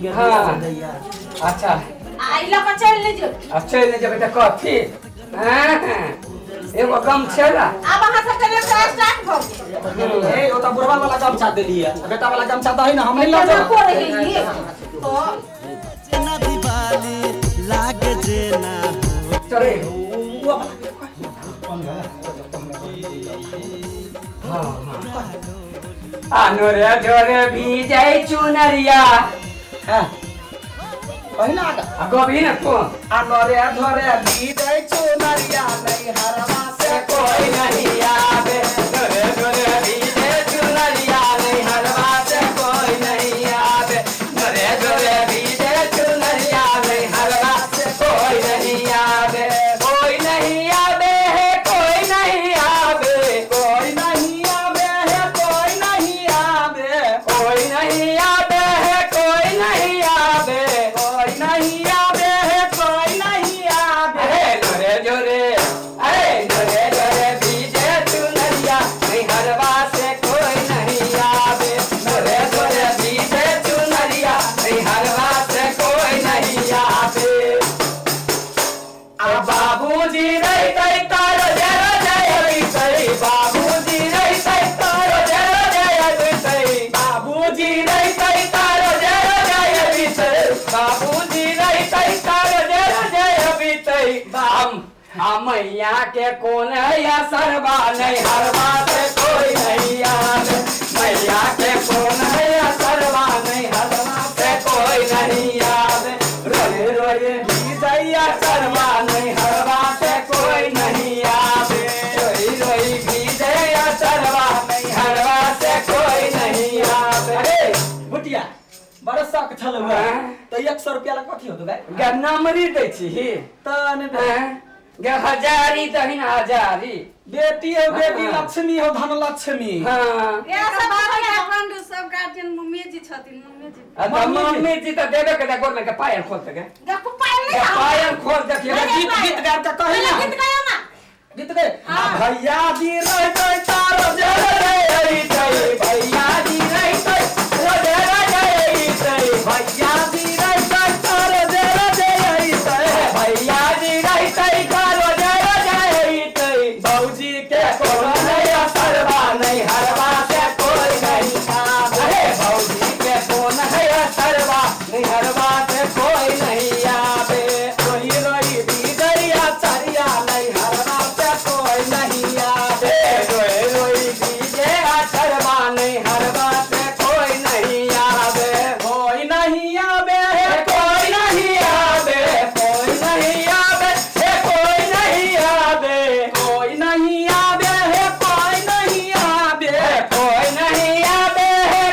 हाँ। दैया। अच्छा। आ ई लऽ कऽ चलि नहि जेबै। आ चलि नहि जेबै तऽ कथी? हाँ, एगो गमछेला। आब अहाँ सबके व्यवसाय स्टार्ट भऽ गेल। ए, ओ तऽ बुढ़वा वाला गमछा देली है, बेटा वाला गमछा दही ना, हम नहीं लऽ केना जाब। करै है ई तो? जेना दिवाली लागे जेना। चले। ओ वाला। हाँ हाँ, आनोरे ढोरे भीजै चुनरिया। हाँ। कही ना आगा। आ गबही ने तू। आ नरे धरे भीजै चुनरिया, नैहरवा से कोई नहीं आवे। ढोरे ढोरे भीजै चुनरिया, नैहरवा से कोई नहीं आवे। ढोरे ढोरे भीजै चुनरिया, नैहरवा से कोई नहीं आवे। कोई नहीं आवे है, कोई नहीं आवे। कोई नहीं आवे है, कोई नहीं आवे। कोई नहीं आवे है, कोई नहीं आवे। कोई नहीं आवे है, कोई नहीं आवे। अरे जोरे जोरे, अरे जोरे जोरे भीजे चुनरिया, नैहरवा से कोई नहीं आवे। जोरे जोरे भीजे चुनरिया, नैहरवा से कोई नहीं आवे। आ बाबूजी रहितै तारो जरो जय अबितै। बाबूजी रहितै तारो जरो जय अबितै। बाबूजी रहितै तारो जरो जय अबितै। बाबूजी रहितै तारो जरो जय अबितै। बाम आ मैया के कोन या सरबा, नैहरवा से कोई नहीं आवे। मैया के कोन या सरबा, नैहरवा से कोई नहीं आवे। रोए रोए भीजैया सरबा, नैहरवा से कोई नहीं आवे। रोई रोई भीजैया सरबा, नैहरवा से कोई नहीं आवे। अरे बुटिया, बड़ा शौक छल। हाँ। तऽ 100 रुपया ला कथी होतो गाय? गे नमरी दै छी। तऽ ने। हैं? गे हजारी दही, हजारी। बेटी हो, बेटी। हाँ। लक्ष्मी हो, धन लक्ष्मी। हाँ। इएह सब बात अपन सब गार्जियन मम्मी जी छथिन, मम्मी जी। आ तऽ मम्मी जी तऽ देबे के गोर में के पायल खोल सके। देखू, पायल के नहि। पायल खोल देखिए। नहीं, गीत गीत गाब के कही पहिले ना। गीत गायौ ना। गीत गे। हाँ। भैया जी रहतै तारो जय जय जय भैया जी रहितै, जय जय जय। भैया जी रहतै तारो जय जय अइतै। भैया जी रहितै तारो जय जय अइतै। भौजी के कोनो नहीं असरवा, नहीं हरवा से कोई नहीं आवे। अरे भौजी के कोन है असरवा, नहीं हरवा से कोई नहीं आवे। रोई रोई भीजैया चरिया, नैहरवा से कोई नहीं आवे। रोए रोई भीजे असरवा, नहीं हरवा से कोई नहीं आवे। कोई नहीं आवे। कोई नहीं आवे, कोई नहीं आवे, कोई नहीं आवे। कोई नहीं आवे है, कोई नहीं आवे। कोई नहीं आवे,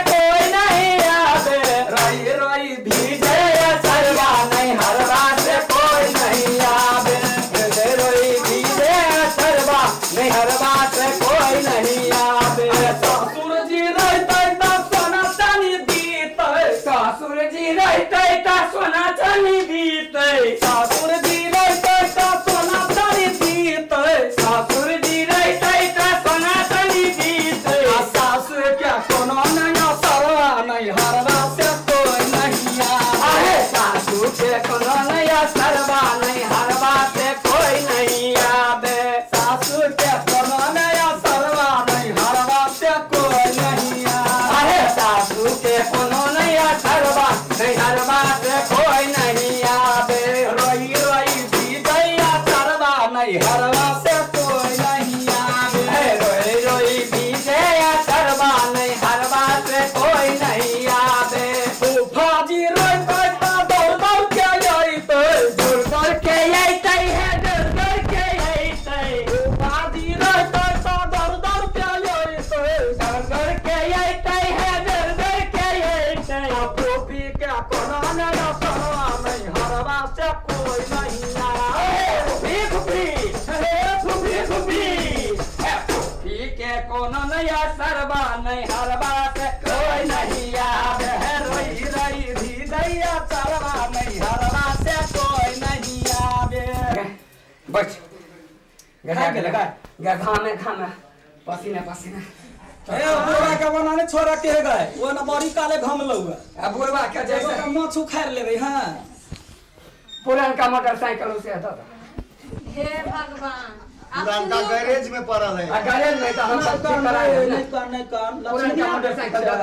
कोई नहीं आवे। रोई रोई भीजे जय सरवा, नहीं हरवा से कोई नहीं आवे। जय रोई भीजे सरवा, नहीं हरवा से कोई नहीं आवे। ससुर जी रहतै तऽ सोना चानी दीतै। ससुर जी रहतै तऽ सोना चानी दीतै। ससुर जी रहतै तऽ सोना चानी दीतै। ससुर जी रहतै तऽ सोना चानी दीतै। आ सासु के कोनो नहीं सरवा, नहीं हरवा से कोई नहीं आवे। अरे सासू के कोनो नया सरवा, नहीं हरवा से कोई नहीं आवे। सासु के कोनो नहीं सरवा, नहीं हरवा से कोई नहीं आवे। अरे सासू के कोनो नया सरवा, नहीं हरवा से कोई नहीं आवे। रोई रोई भीजैया चरवा, नहीं हरवा से कोई नहीं आवे। अरे रोई रोई भीजे सरवा, नहीं हरवा से कोई नहीं आवे। फूफा जी रोइतै तऽ दौड़ दौड़ के अइतै। दूर दौड़ के अइतै है, दूर दौड़ के अइतै। फूफा जी रोइतै तऽ दौड़ दौड़ के अइतै। दौड़ दौड़ के अइतै है, दौड़ दौड़ के अइतै। आ फूफी के कोनो नहीं सरवा, नहीं हरवा से कोई नहीं आवे। फुफी फुफी हे फुफी फुफी हे फुफी के कोनो नया सरबा, नहीं हरबा से कोई नहीं आवे। हे रोई रोई भीजैया चरवा, नहीं हरवा से कोई नहीं आवे। बच। खा गेलै का? घामे घामे पसीना पसीना। ए बुढ़वा के बनाने छोड़ा के है गए वो न बड़ी काले घम लौआ। आ बुढ़वा के जैसे जैसे माछ उखाड़ लेबै। हाँ पुरनका मोटरसाइकिल उसे हटा दो। हे भगवान, आप पुरानका सुनियो। गैरेज में पड़ल है। आ गैरेज में तो हम नहीं सब कर ठीक करा नहीं देब ना। नहीं कर नहीं कर पुरनका लक्ष्मी मोटरसाइकिल दे दो ना।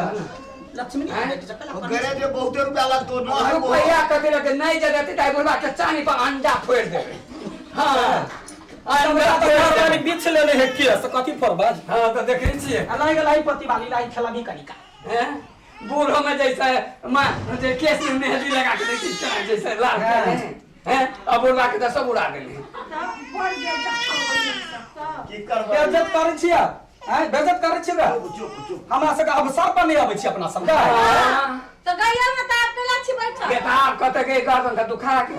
लक्ष्मी हैं? वो गैरेज में बहुते रुपया लगतो न है वो। रुपया कथी लगे नहीं जे देते तऽ बुढ़वा के चानी पर अंडा फोड़ि देबै। हाँ अंडा फोड़ि देबै। बीछ लेने है केस कथी फोड़बा? हाँ तऽ देखै छियै। आ लाई लाई पति वाली लाई खेलाबी कनिका। हैं? बूढ़ों में जैसे माँ जे केस में मेहंदी लगा के देखी केना जैसे लाल हाँ। केने हैं। अब बुढ़वा के तऽ सब उड़ा देले। तब बढ़ गेल सब। की करबै? बेइज्जत करै छियै हैं, बेइज्जत करै छियै बे? चुप चुप चुप। हमरा सबके अवसर पर नहीं अबै छी अपना सबके। हाँ। तऽ गैया में तऽ आप केला छी बैठल। बेताब कतऽ के गर्दन के दुखा के ये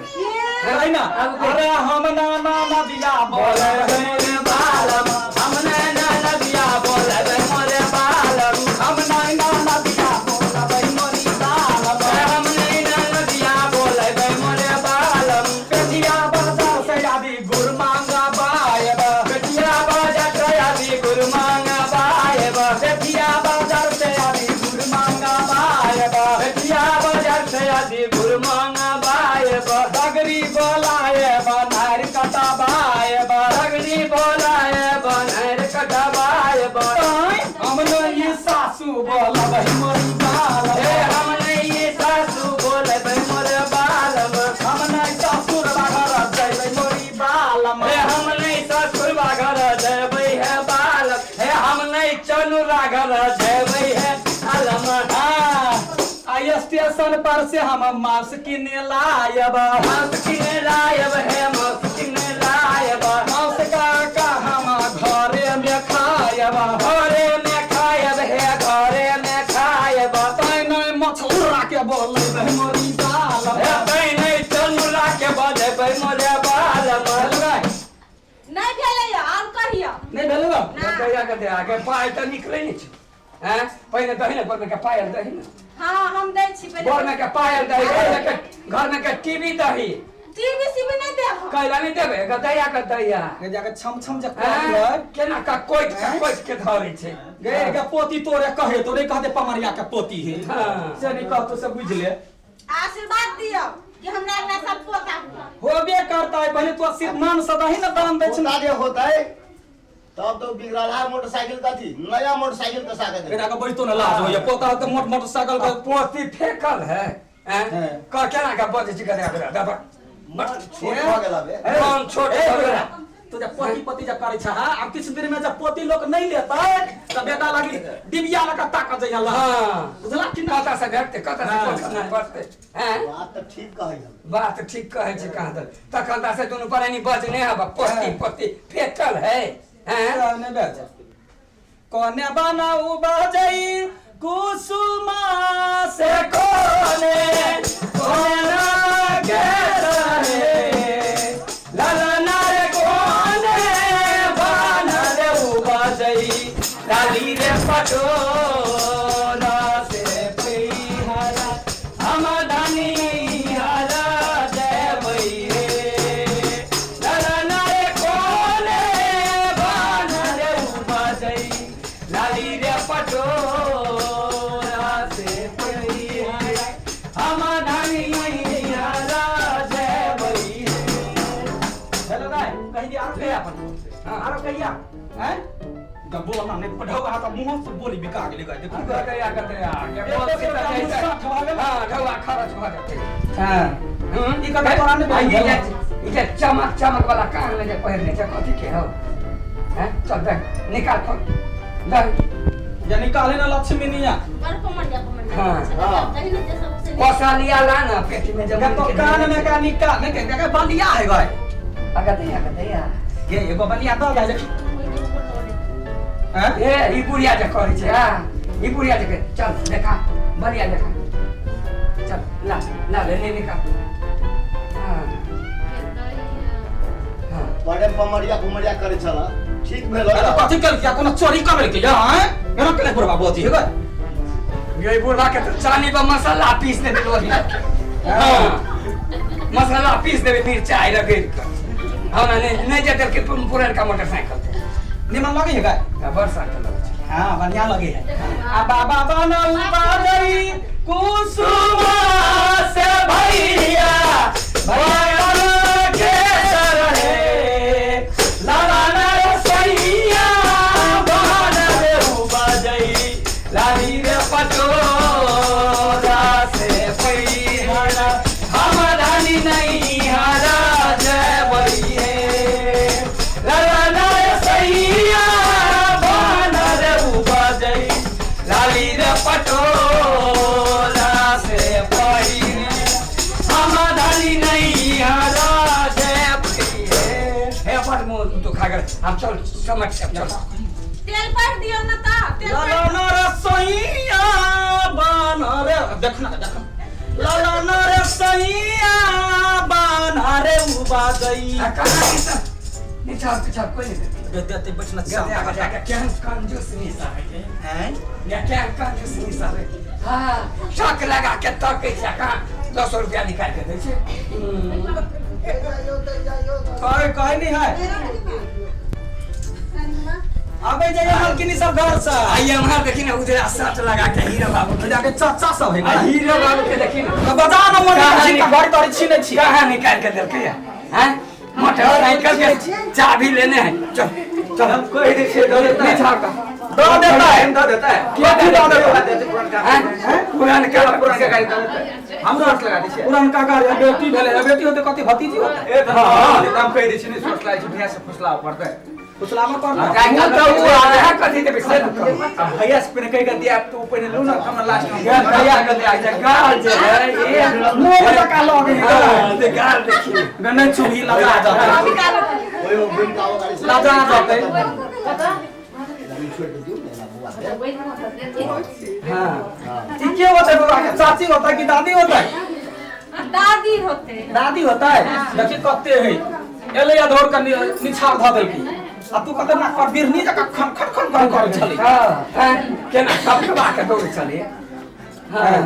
है ना? अरे हम ना ना ना बिया बोले मोरे बालम, हम ना ना ना बिया बोलबै मोरे बालम, हम ना ना ना बिया बोलबै मोरी बालम, हम नहीं ना ना बिया बोलबै मोरे बालम, बेटिया बाजार से आबी गुड़ मांगा बायब, बेटिया बाजा आदि गुरु मांगा बायब, बेटिया बाजार से आबी गुड़ मांगा बायब, बेटिया बाजार से आदि गुरु मांगा बायब, बगरी बोलायब नार कटा बायब, रगड़ी बोलाए बनैर कटबायब, हम नहीं सासू बोलबै मोरी बालम, हे हम नहीं सासू बोलबै मोरे बालम, हम नहीं ससुर घर जैबै मोरी बालम, हे हम नहीं ससुरबा घर जयबै हे बालम, हे हम नहीं चनुरा घर जयबै हे अलम। हाँ, आई स्टेशन पर से हम मांस किने लायब, मांस किने लायब हे मांस किने लायब, मांस का का हम घरे में खायब, घरे में खायब हे घरे में खायब, तैं नहीं मछुरा के बोलबै मोरी बालम। हे तैं नहीं चनुरा के बजेबै मोरे बालम। नहि भेलै और कहियो। नहीं भेलौ? ना। गैया के दे आगे पाय तऽ निकलै नहि छै। हैं पहिने दही ने बड़ के पायल दही ने। हाँ हम दै छी पहिले। बड़ में के पायल दही, घर में के टीवी दही। टीवी सीवी नहि देब। कैला नहि देबै गदैया के दैया। गे जाके छम छम जे हैं? कहलै केना का कोटि के कोटि के धरै छै। गे गे पोती तोरे कहे तो नहीं कहते पमरिया के पोती है। हाँ। से नहीं कहतो से बुझ ले। आशीर्वाद दियौ कि हमरा अगला साल पोता हुआ। होबे करता है पहले तो सिर्फ मान सदा ही ना दान दै छै। पोता जे होतै तब तो बिगड़ल मोटरसाइकिल कथी नया मोटरसाइकिल के साथ गे जाके बैठतो ना लाज होइए पोता के मोट मोटरसाइकिल के पोती फेकल है। हैं? हैं। क केना के बजै छै गदैया गदैया दबा। मन छोट भऽ गेल बे। मन छोट भऽ गेल। तो जब पोती पोती जब करे छा अब किछु दिन में जब पोती लोग नहीं लेतै त बेटा लागी डिबिया लगा ताकत जइया ला। हाँ। बुझला कि ना? कतऽ से भेटतै कतऽ से हाँ। पहुँचना पड़तै। हैं? बात तऽ ठीक कहै हम। बात ठीक कहै छै कहाँ दन तखन तऽ से दुनू प्राणी बजने हब पोती पोती फेकल है। हैं? नहीं बैठ कोने बनाऊ बजई कुसुमा से कोने कोना के रहे ललना रे कोने बनल उपजई लाली रे पटोरा से पैहरा हम धनी हरा देबै रे ललना रे कोने बनल उपजई लाली रे पटोरा से पैहरा हम धनी हरा देबै रे। हेलो गाय कहि दिया ले अपन। हाँ। आरो कहिया हैं जब बोलना नहीं पढ़ाओ हाथ मुंह से बोली बिका गेलै गाय देखू। गदैया गदैया के एक बोल तो से बेटा जैसे मुँह भऽ गेल। हाँ ढौआ खरच भऽ जेतै। हां हम्म, ई कथा तोरा नहि आ ई भेल। जे ई जे चमक चमक वाला कान में जे पहिरने छै कथी के हौ? हैं चल दे निकाल खोल दे। या निकाले ना लक्ष्मी निया बड़ पमरिया पमरिया। हाँ। हाँ। दही ने जे सबसे कोसलिया ला ना पेटी में जमा तो कान में का निकाल नहीं के के बलिया है गाय। गदैया गदैया गे एगो बलिया दऽ गाय देखी। हैं ए ई बुढ़िया जे करै छै। हां ई बुढ़िया जे चल देखा बलिया देखा चल ला ला ले ले निकाल। हां हां बड़े पमरिया पुमरिया करै छल ठीक भेल। अरे कथी केलकै कोनो चोरी कर लेलकै या हैं एना केले बुढ़वा बजी हे गाय। ये बुढ़वा के तो चानी पर मसाला पीस देबे लोही। हाँ मसाला पीस देबे मिरचाई रगड़ के। हाँ ना नहीं नहीं जे देलकै पुरनका मोटरसाइकिल। निमन लगै है गाय? बड़ साथ लगै छै। हाँ बढ़िया लगे है। आ बाबा बनल बाजई कुसुम से भैया भैया के सरहे लाला रसैया बनल बाजई लाली रे पटोरा से पैहरा हम रानी नहीं हरा जय हे लाला रसैया बनल बाजई लाली रे पटोरा से पहिरे हम रानी नहीं हरा जय हे अपन मुंह तू खा कर हम चल समझ चल तेल पार दियो ना ता तेल पार लाला रसैया बनल देखना देखना लाला रसैया बनल बाजई आ कहां ई सब नीचा पीछा कोई नहीं देती। देते बैठना गदे गदे के केहन कंजूस निशा है हैं या केहन कंजूस निशा है। हां शक लगा के तकै छै कहां 10 रुपया निकाल के दै छै। कहे कहे नहीं है आबे जाइए हलकिनी सब घर से आइए हमार देखी ना उधर शर्ट लगा के हीरो बाबू जाके चाचा सब है आ हीरो बाबू के देखी ना बजा न मन घर तोरी छीने छी कहां निकाल के देलकै हैं मोटरसाइकिल के चाबी लेने हैं। चल चल हम कोई नहीं छे दो देता है नीचा का दो देता है दो देता है क्या दो दो देता देता है पुरानका हैं पुरानका पुरानका गाड़ी दो देता है हम सोच लगा दै छियै पुरानका गाड़ी बेटी भेलै बेटी होते कथी भतीजी होते ए हां हम कहि दै छियै नहीं सोच लाई छी भैया से फुसलाव पड़तै फुसलावा पड़तै साइकिल तो वो आधा कथी देबै से न कहू। अब भैया से पहिने कहि के दिया तू पहिने लू ना हमरा लास्ट में भैया के दिया जे गाल जे है ए मुंह में जका लग हां ते गाल देखी गने चूही लगा जाते अभी कालो ओए ओ घूम के आओ गाड़ी से लगा जाते छोड़ दियो ना बुआ हां ई के होता है बाबा के चाची होता है कि दादी होता है? दादी होते दादी होता है। देखी कते है एले या धोर के निछार ध देलकी आ तू कते ना कर बिरनी जका खन खन खन कर कर छली। हां हैं केना कपकबा के दौड़ चले। हां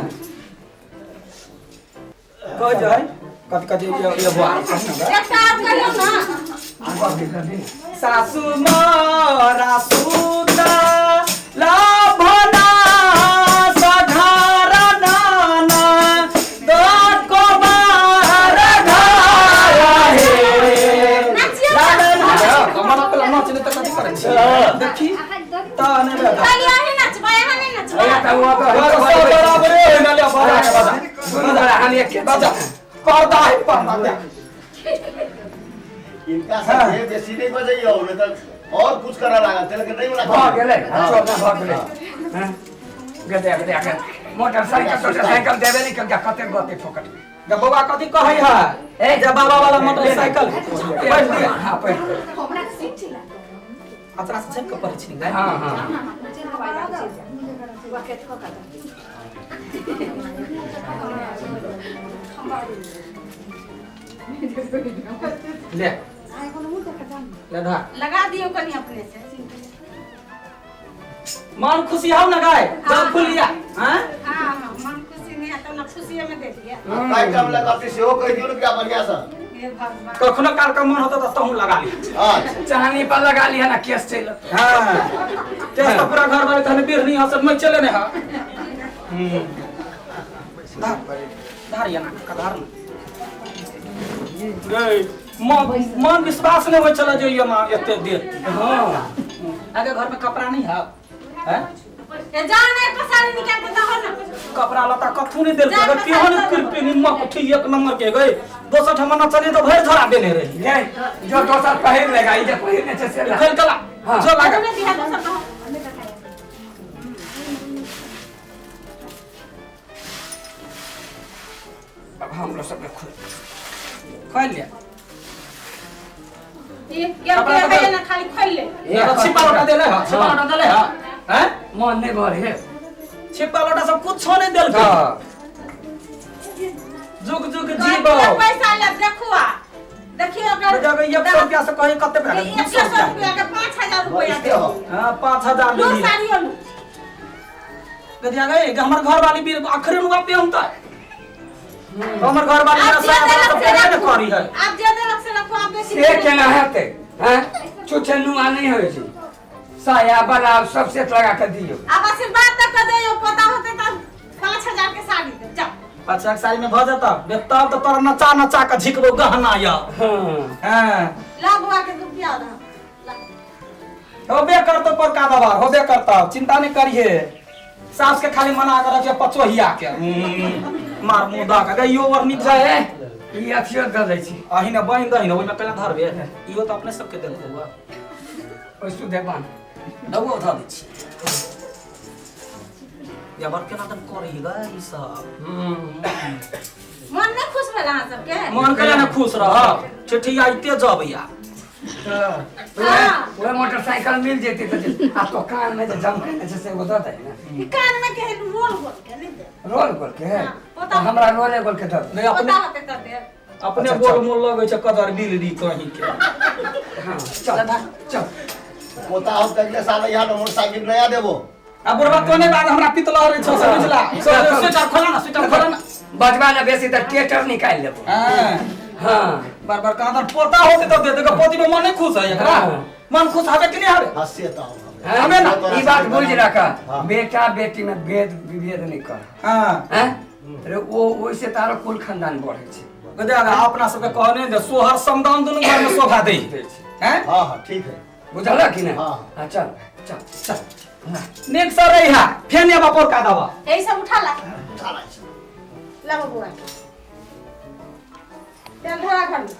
कह जाय कथि कथि ये बुआ एकटा आब करियो ना सासु मोरा सुता लाभना सघारा नाना दो बार घारा हे नाचियो हमर पहला नाच नहीं त कथि करै छी देखी त ने रे खाली अहीं नचबै अहाँ नहीं नचबै भैया त हुआ तो बराबर है ना ले बजा के बजा दुनू बड़ा हम एक के बजा पर्दा है पर्दा देख इनका सब ये बेसी नहीं बजैयो नहीं तो और कुछ करा लगा तेल के नहीं वाला भ गेलै चल ना भ गेलै हैं गदे गदे के मोटरसाइकिल मोटरसाइकिल देबे नहीं कल कते गते फोकट गे बौआ कथि कहै है ए जे बाबा वाला मोटरसाइकिल बैठ दिया। हां बैठ अतरा से छेक के पड़ै छी ने। हां हां ले ले धा लगा दियो कनी अपने से मन खुशी हौ ना गाय जब फुलिया हां हां हां मन खुशी नहीं आता ना खुशी में दे दिया काय काम लगा अपने सेहो कहि दियो ना क्या बढ़िया सा हे भगवान कखनो काल के मन होता त तहु लगा ली। अच्छा चाहनी पर लगा लिया ना केस चल। हां केस त पूरा घर वाले तहने बिरनी हसन में चले ने। हां धार धार या ना का धार गई मन विश्वास नहीं होय चला जे ये ना एते देर। हां आगे घर में कपड़ा नहीं है हैं ए जान एक पसारी निकाल के दहो ना कपड़ा लता कथू नहीं देल अगर केहन कृपी निमक उठी एक नंबर के गई दोसर ठमा न चले तो भर झोरा देने रही ले जो दोसर पहिर लेगा ई जे पहिरने छै से ला खेल कला हां जो लागा अपने दिया दोसर दहो अब हम लोग सब खोल खोल लिया ये क्या है ना खाली खोल ले छिपा लोटा देले ह छिपा लोटा देले ह हैं मन नहीं भर है छिपा लोटा सब कुछ नहीं देल के जुग जुग जीव पैसा ले देखुआ देखियो अगर जब 100 रुपया से कहीं कते पे 100 रुपया के 5000 रुपया दे। हां 5000 लो ले साड़ी लो गदिया गए हमर घर वाली भी अखरे नुआ पे हम त हमर घर वाली आप जे देलक से ना रखू। करी है आप जे देलक से रखू आप बेसी से केना हेतै हैं छुछे नुआ नहीं होय छै साया ब्लाउज सब सेट लगा के दियो। आब आशीर्वाद तक के दियो, पता होते त 5000 के साड़ी दे जाओ। 5,000 के साड़ी में भ जाता बे, तब तो तोरा नचा नचा के झिकबो गहना या। हाँ। हां ला बुआ के रुपया दा। होबे करतो पर का दबार होबे करता, चिंता नहीं करिए। सास के खाली मना कर रखिए पचोहिया के मार मुंह दा के गइयो और निक जाए। ई अथियो दऽ दै छी। अही ने बहिन दही ने ओहिमे केना धरबे, इहो तऽ अपने सबके देल हुआ। ओहि सुधे बान्ह। डबो धऽ दै छी। या बर केना दन करै गा ई सब। मन नहीं खुश भेल अहाँ सबके? मन केना ने खुश रह, चिट्ठी आइते जब या। तऽ वएह मोटरसाइकिल मिल जेतै तऽ आ तो कान में जे जमकेने छै से एगो दऽ दही ने। ई कान में के रोल गोल के नहीं दे। रोल गोल के? हाँ, पोता। हमरा रोले गोल के दऽ दे। नहीं अपने पोता होते तऽ देब। अपने अच्छा, गोल चल। मोल लगै छै कदर बिलरी कहीं के। हाँ चल चल। पोता हो तो अगले साल यहाँ मोटरसाइकिल नया देबो। आ बुढ़वा कोने बाद हमरा पितलहर छौ से बुझला। स्वेटर खोला ना, स्वेटर खोला ना। बजबा ने बेसी तऽ टेटर निकालि लेबो। हां हाँ बार बार कहाँ पोता होते तो दे देगा, पोती में मन नहीं खुश है एकरा। हाँ। मन खुश हवे कि नहीं हवे? हंसे तो हाँ, हमें ना, ई बात बुझ रख, हाँ। बेटा बेटी में भेद विभेद नहीं कर। हां हैं अरे वो ओइसे तारो कुल खानदान बढ़े छै। गदे अपना सबके कहने जे सोहर समदान दुनू घर में शोभा दे दै छै। हैं? हाँ हाँ ठीक है। बुझल कि नहीं? हाँ। हाँ चल चल चल। नीक से रही है फेन एबा पोरका दवा। यही सब उठा ला। उठा ला। ला बबुआ के। चल धरा घर में।